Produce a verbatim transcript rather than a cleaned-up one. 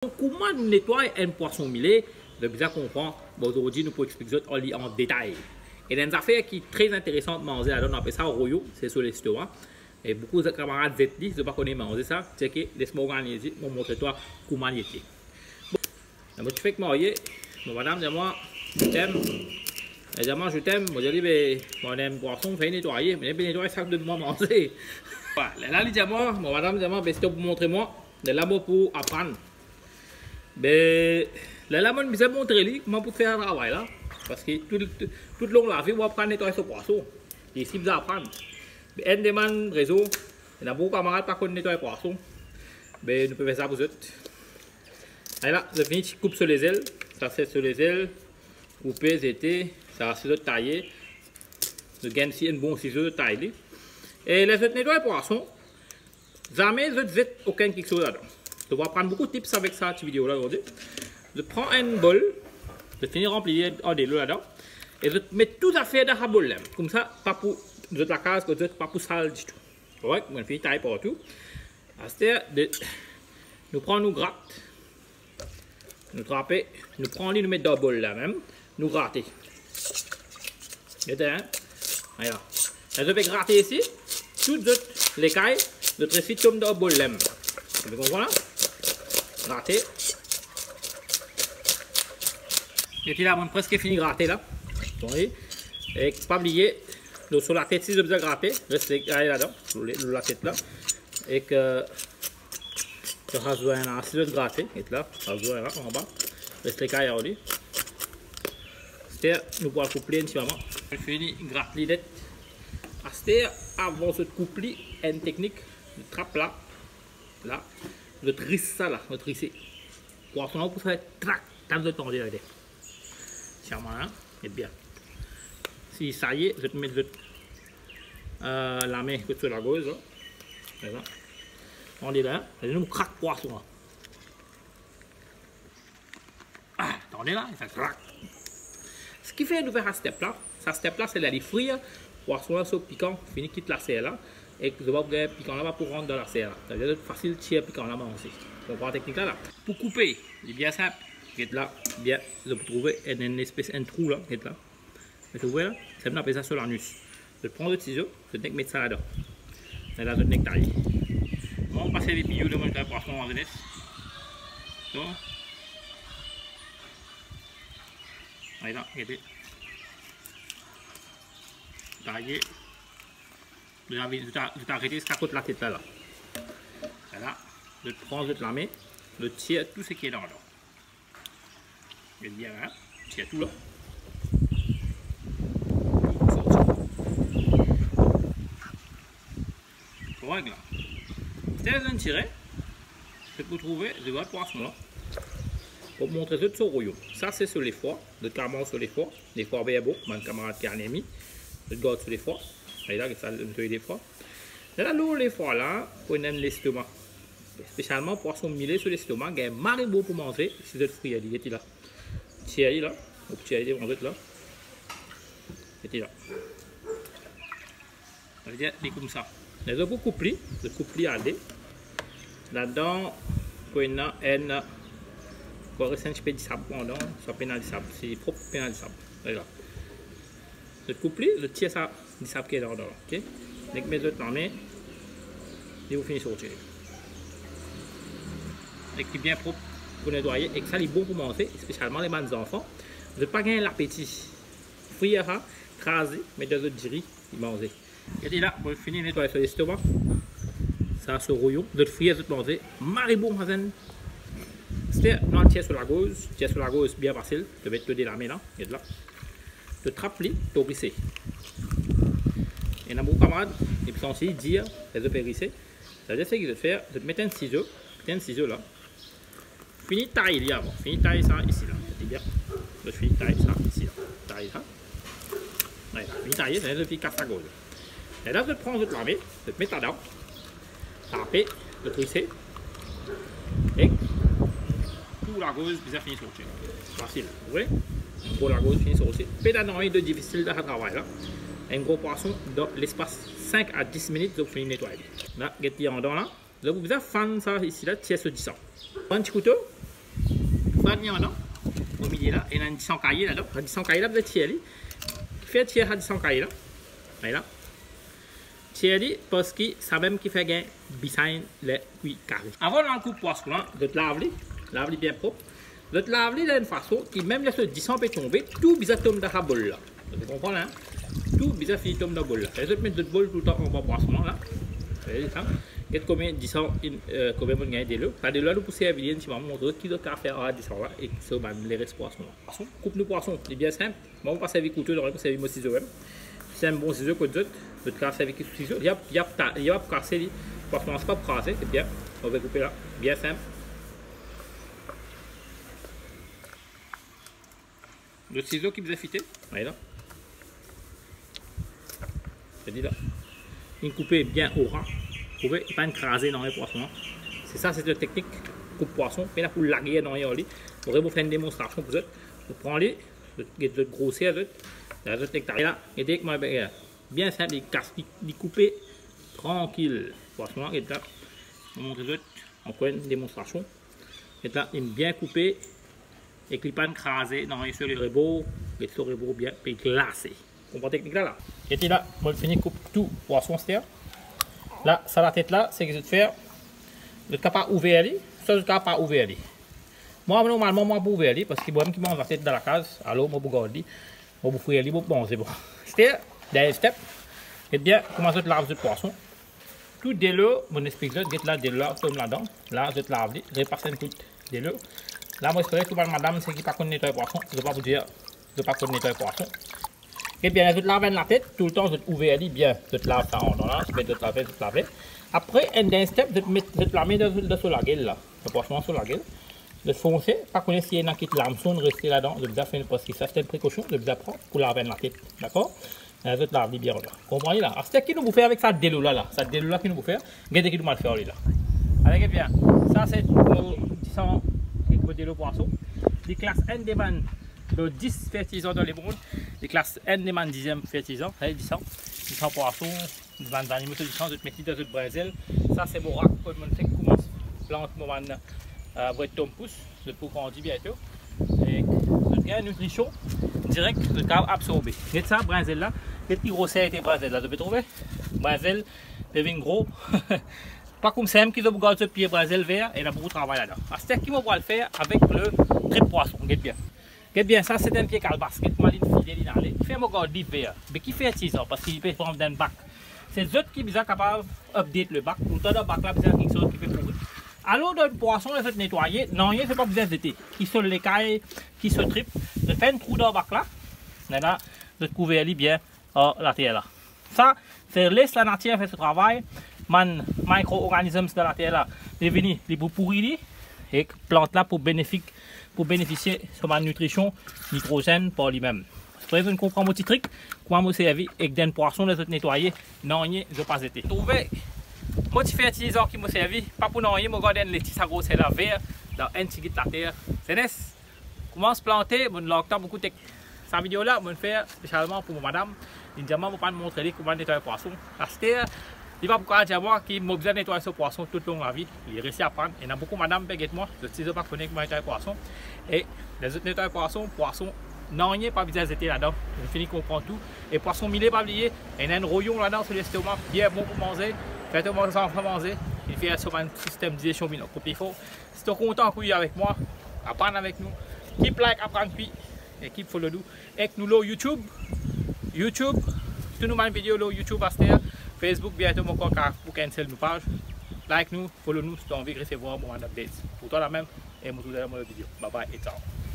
Kouma nou netway enn pwason mile, zot bizin konpran. Bon, zordi nou pou explik zot li an detay. E ena enn zafer ki tre interesan manze ladan, nou apel sa royo, se so lestoma. E boukou kamarad zet li, zot pa kone manze sa, teke les mo organize, mo montre twa kouma li ete. Bon, mo ti fek marye, mo madam dir mwa, "Je t'aime." Li dir mwa, "Je t'aime." Mo dir li, "Be, mo ena enn pwason, finn netwaye, me finn netway sa, donn mwa manze." Lerla li dir mwa, mo madam dir mwa, "Be, si to pou montre mwa, lerla mo pou aprann." Be, lerla mo bizin montre li kouma pou fer sa travay la. Parski tou, tou, toulong lavi, ou aprann netway so pwason. Li osi bizin aprann. Be, enn demann rezon, ena boukou kamarad pa konn netway pwason. Be, nou pe fer sa pou zot. Ala, zot fini ti koup so lezel. Sa se so lezel. Koupe, zete. Sa se zot taye. Zot gagn si enn bon sizo, zot tay li. E ler zot netway pwason, zame zot zet okenn kiksoz ladan. Zot pou aprann boukou tips avek sa ti video la zordi. Zot pran enn bol, zot fini ranpli li ar delo ladan, e zot met tou zafer dan sa bol la. Koumsa, pa pou, zot lakaz kot zot pa pou sal ditou. Korek, mo fini tay partou. Aster, de, nou pran nou grat. Nou trape, nou pran li, nou met dan bol la mem, nou grate. Gete, hein? Ala. Ler zot pe grate isi, tou zot lekay, zot resi tom dan bol la mem. Zot konpran la? Grate. Gete la, mo preske fini grate la. Bon, e, e pa bliye, lor so latet si zot bizin grate, res lekay ladan, lor le-, lor latet la. Ek, e, Sa, sa zwenn la, si zot grate, get la, sa zwenn la, anba. Res lekay ar li. Aster, nou pou al koup li enn ti moman. Fini grat li net. Aster, avan zot koup li, enn teknik, zot trap la, la, zot ris sa la, zot rise. Pwason la pou fer trak, tann zot tande la, gete. Ti moman, hein? Ebien. Si sa ye, zot met zot, e, lame kot so lagoz, la. Ala. Tande la, hein? Tande nou krak pwason la. Ah, tande la, sa krak. Seki fer nou fer sa step la, sa step la, se ler li frir, pwason la so pikan fini kit laser la, ek zot pa pou gagn pikan la, pa pou rant dan laser la. Savedir fasil tir pikan la manze. Konpran teknik la, la. Pou koupe, li bien sinp. Get la, bien, zot pou trouve enn, enn espes enn trou la, get la. Zot trouve la? Sa nou apel sa so lanis. Zot pran zot sizo, zot nek met sa ladan. Lerla zot nek taye. Mwa, mo pa servi piyo, mo taye pwason an zenes. So. Ala, gete. Taye. Zot a-, zot a-, zot arete ziska kot latet la, la. Ala, zot pran zot lame, zot tir tou seki ena ladan. Get bien, hein? Tir tou la. Sorti. Korek la. Aster zot tire, zot pou trouve, zot vwar pwason la. Mo montre zot so royo. Sa se so lefwa, zot kapav manz so lefwa. Lefwa bien bon, bann kamarad ki anemi, zot gard so lefwa. Ala, get sa, mo trouve lefwa. Lerla lor lefwa la, pou ena enn lestoma. Spesialman pwason mile so lestoma, gagn mari bon pou manze, si zot frir li, gete la. Tir li la, ou tir li devan zot la. Gete la. Savedir, li koumsa. Ler zot pou koup li, zot koup li a de. Ladan, pou ena enn, pou res enn tipe disab ladan, sa pena disab, si li prop, pena disab. Ala. Zot koup li, zot tir sa disab ki ena ladan, ok? Nek met zot lame, li pou fini sorti. Ek li bien prop pou netwaye, ek sa li bon pou manze, spesialman le bann zanfan. Zot pa gagn lapeti. Frir sa, kraze, met dan zot diri, li manze. Gete la, mo fini netway so lestoma. Sa so royon, zot frir, zot manze, mari bon sa zenn. Aster, nou al tir so lagoz, tir so lagoz bien fasil, to met to de lame la, get la. To trap li, to rise. Ena boukou kamarad, li pe santi dir, ler zot pe rise. Savedir seki zot fer, zot met enn sizo, met enn sizo la. Fini tay li avan, fini tay sa isi la, gete bien. Zot fini tay sa isi la, tay sa. Ala, fini taye, sa zot fini kas lagorz. Lerla zot pran zot lame, zot met ladan, trape, zot rise, ek tou lagorz bizin fini sorti. Fasil, wi. Tou lagorz fini sorti. Pena nanye de difisil dan sa travay la. Enn gro pwason, dan lespas sink a dis minit, zot fini netway li. La, get li andan la. Zot pou bizin fann sa isi la, tir so disan. Pran ti kouto, Sa ni adan, omilie la, ena enn disan kaye ladan. Sa disan kaye la, bizin tir li. Fer tir sa disan kaye la. Ala. Tir li, parski samem ki fer gagn bisagn ler kwi kari. Avan nou al koup pwason la, zot lav li, lav li bien prop. Zot lav li dan enn fason ki mem ler so disan pe tonbe, tou bizin tom dan sa bol la. Zot konpran la, hein? Tou bizin fini tom dan bol la. Fer zot met zot bol toultan anba pwason la. Fer sa. Get konbien disan, inn, eh, konbien monn gagn delo. Sa delo la nou pou servi li enn ti moman, montre zot ki zot kav fer ar disan la, ek so bann leres pwason la. Pwason, koup nou pwason, li bien sinp. Mwa, mo pa servi kouto, normalman, mo servi mo sizo mem. Si enn bon sizo kot zot, zot kav servi ki sizo, li ap, li ap ta-, li ap kase li. Pwason la, se pa pou kraze, se bien. Mo pe koupe la, bien sinp. Zot sizo ki bizin fite, ala. Gete la. Inn koupe bien oran. Trouve, li pa'nn kraze nanye pwason la. Se sa, se teknik koup pwason. Pena pou lager nanye ar li. Mo fer enn demonstrasion pou zot. Zot pran li, zot get zot groser, zot, la zot nek taye la, gete kouma li bien, bien sinp, li kas, li, li koupe trankil. Pwason la, gete la, mo montre zot ankor enn demonstrasion. Gete la, li bien koupe, ek li pa'nn kraze nanye so rebor, get so rebor bien, pe glase. Konpran teknik la, la? Gete la, mo fini koup tou pwason, aster. La, sa latet la, seki zot fer, zot kapav ouver li, swa zot kapav pa ouver li. Mwa, normalman, mwa pou ouver li, parski mwa mem ki manz latet dan lakaz, alor mwa pou gard li, mwa pou frir li, mwa pou manze, bon. Aster, dernie step, ebien, kouma zot lav zot pwason. Tou delo, mo explik zot, get la, delo la, tom ladan, la, zot lav li, repas enn kout delo. La, mo espere tou bann madam, seki pa konn netway pwason, zot pa pou dir, zot pa konn netway pwason. Ebien, zot lav enn latet, toultan zot ouver li bien, zot lav sa andan la, zot met zot lave, zot lave. Apre, enn dernie step, zot met zot lame dan, dan so lagel la. Zot pwason so lagel. Zot fonse, pa kone si ena kit lamson reste ladan, zot bizin fer, parski sa se enn prekosion, zot bizin pran pou lav enn latet, dakor? Eh, zot lav li bien la. Konpran la? Aster ki nou pou fer avek sa delo la, la? Sa delo la ki nou pou fer, gete ki nou mal fer li la. Ale, get bien. Sa se mo disan ek mo delo pwason. Li klas enn de bann, dan dis fertilizan dan lemond, li klas enn de bann diziem fertilizan, sa disan, disan pwason, bann zanimo so disan, zot met li dan zot brinzel. Sa se mo rak kot monn fek koumans plant mo bann, eh, vre tom pous, zot pou grandi biento. E zot gagn nitrision direk, zot kapav absorbe. Get sa brinzel la, get ki groser ete brinzel la, zot pe trouve? Brinzel pe vinn gro. Pa koumsa mem ki zot pou gard zot pie brinzel ver, ena boukou travay ladan. Aster ki mo pou al fer avek le trip pwason, get bien. Get bien, sa se enn pie kalbas, get kouma linn file, linn ale. Fer mo gard li ver. Be ki fertilizan, parski li pe pran dan bak. Se zot ki bizin kapav update le bak. Toultan dan bak la bizin kiksoz ki pe pouri. Alor dan pwason, ler zot netwaye, nanye zot pa bizin zete. Ki so lekay, ki so trip, zot fer enn trou dan bak la. Lerla, zot kouver li bien ar later la. Sa, se les lanatir fer so travay, bann microorganisms dan later la, li vini, li pou pouri li, ek plant la pou benefik, pou benefisie so bann nitrision, nitrozenn par limem. Zot konpran mo ti trik, kouma mo servi ek dan pwason, ler zot netwaye, nanye zot pa zete. Trouve, mo ti fertilizan ki mo servi, pa pou nanye, mo gard enn leti sa groser la ver, dan enn tigit later. Zenes, koumans plante, monn larg tan boukou tek sa video la, monn fer spesialman pou mo madam. Linn dir mwa mo pa'nn montre li kouma netway pwason. Aster, li pa pou kapav dir mwa ki mo bizin netway so pwason toutlong lavi. Li resi aprann. Ena boukou madam pe get mwa, zot si zot pa kone kouma netway pwason. E ler zot netway pwason, pwason, nanye pa bizin zete ladan. Zot fini konpran tou. E pwason mile, pa bliye, ena enn royon ladan so lestoma, bien bon pou manze. Fer to manz, zanfan manze, li fer so bann sistem dizesion vinn ankor pli for. Si to kontan kwi avek mwa, aprann avek nou. Keep like, aprann kwi, e keep follow nou. Ek nou lor YouTube. YouTube, tou nou bann video lor YouTube aster. Facebook, biento mo ankor kapav pou cancel nou paz. Like nou, follow nou si to anvi resevwar mo bann updates. Pou twa lamem, e mo trouv twa dan mo lot video. Bye bye e ciao.